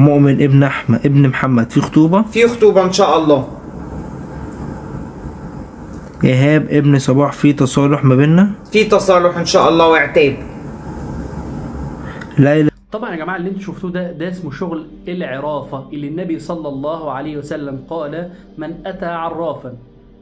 مؤمن ابن احمد ابن محمد في خطوبة؟ في خطوبة ان شاء الله. ايهاب ابن صباح في تصالح ما بيننا؟ في تصالح ان شاء الله وعتاب. ليلى. طبعا يا جماعة اللي انتوا شفتوه ده اسمه شغل العرافه، اللي النبي صلى الله عليه وسلم قال: من اتى عرافا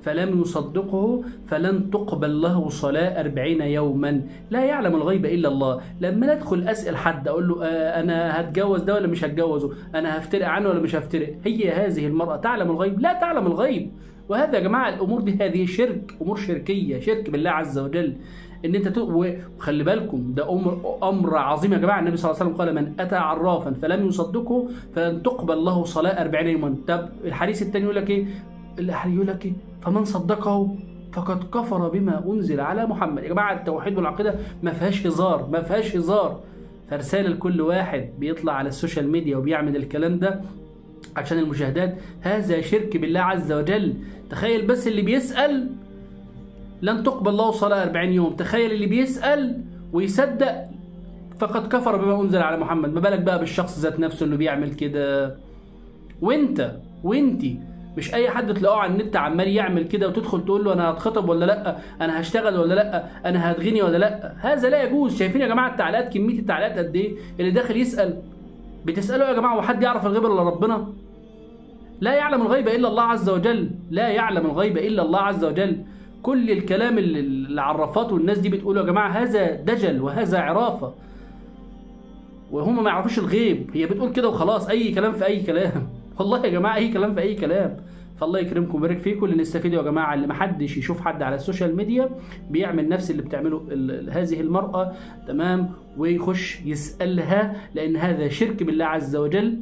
فلم يصدقه فلن تقبل له صلاة 40 يوما. لا يعلم الغيب إلا الله. لما ندخل أسأل حد أقول له أنا هتجوز ده ولا مش هتجوزه، أنا هفترق عنه ولا مش هفترق، هي هذه المرأة تعلم الغيب؟ لا تعلم الغيب. وهذا يا جماعة الأمور دي هذه شرك، أمور شركية، شرك بالله عز وجل. إن أنت وخلي بالكم ده أمر عظيم يا جماعة. النبي صلى الله عليه وسلم قال: من أتى عرافا فلم يصدقه فلن تقبل له صلاة 40 يوما. طب الحديث الثاني يقول لك إيه؟ يقول لك إيه؟ فمن صدقه فقد كفر بما أنزل على محمد. يا جماعة التوحيد والعقيدة ما فيهاش هزار، ما فيهاش هزار. فرسالة لكل واحد بيطلع على ال social media وبيعمل الكلام ده عشان المشاهدات، هذا شرك بالله عز وجل. تخيل بس اللي بيسأل لن تقبل له صلاة 40 يوم، تخيل اللي بيسأل ويصدق فقد كفر بما أنزل على محمد، ما بالك بقى بالشخص ذات نفسه اللي بيعمل كده. وانت وانتي مش اي حد تلاقوه على النت عمال يعمل كده وتدخل تقول له انا هتخطب ولا لا، انا هشتغل ولا لا، انا هتغني ولا لا، هذا لا يجوز. شايفين يا جماعة التعليقات، كمية التعليقات قد ايه اللي داخل يسال؟ بتسالوا يا جماعة وحد يعرف الغيب الا ربنا؟ لا يعلم الغيب الا الله عز وجل، لا يعلم الغيب الا الله عز وجل. كل الكلام اللي العرافات والناس دي بتقوله يا جماعة هذا دجل وهذا عرافه، وهم ما يعرفوش الغيب، هي بتقول كده وخلاص، اي كلام في اي كلام. والله يا جماعة اي كلام في اي كلام. فالله يكرمكم ويبارك فيكم. اللي نستفيده يا جماعة، اللي ما حدش يشوف حد على ال social media بيعمل نفس اللي بتعمله هذه المراة، تمام، ويخش يسالها، لان هذا شرك بالله عز وجل.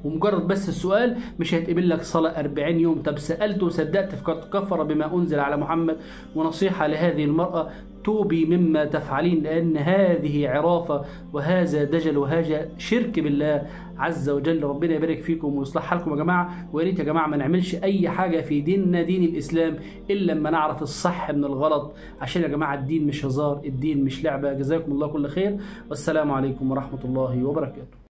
ومجرد بس السؤال مش هيتقبل لك صلاة 40 يوم. طب سألت وصدقت فقد كفر بما أنزل على محمد. ونصيحة لهذه المرأة: توبي مما تفعلين، لأن هذه عرافة وهذا دجل وهذا شرك بالله عز وجل. ربنا يبارك فيكم ويصلح حالكم يا جماعة. ويا ريت يا جماعة ما نعملش أي حاجة في ديننا، دين الإسلام، إلا لما نعرف الصح من الغلط، عشان يا جماعة الدين مش هزار، الدين مش لعبة. جزاكم الله كل خير، والسلام عليكم ورحمة الله وبركاته.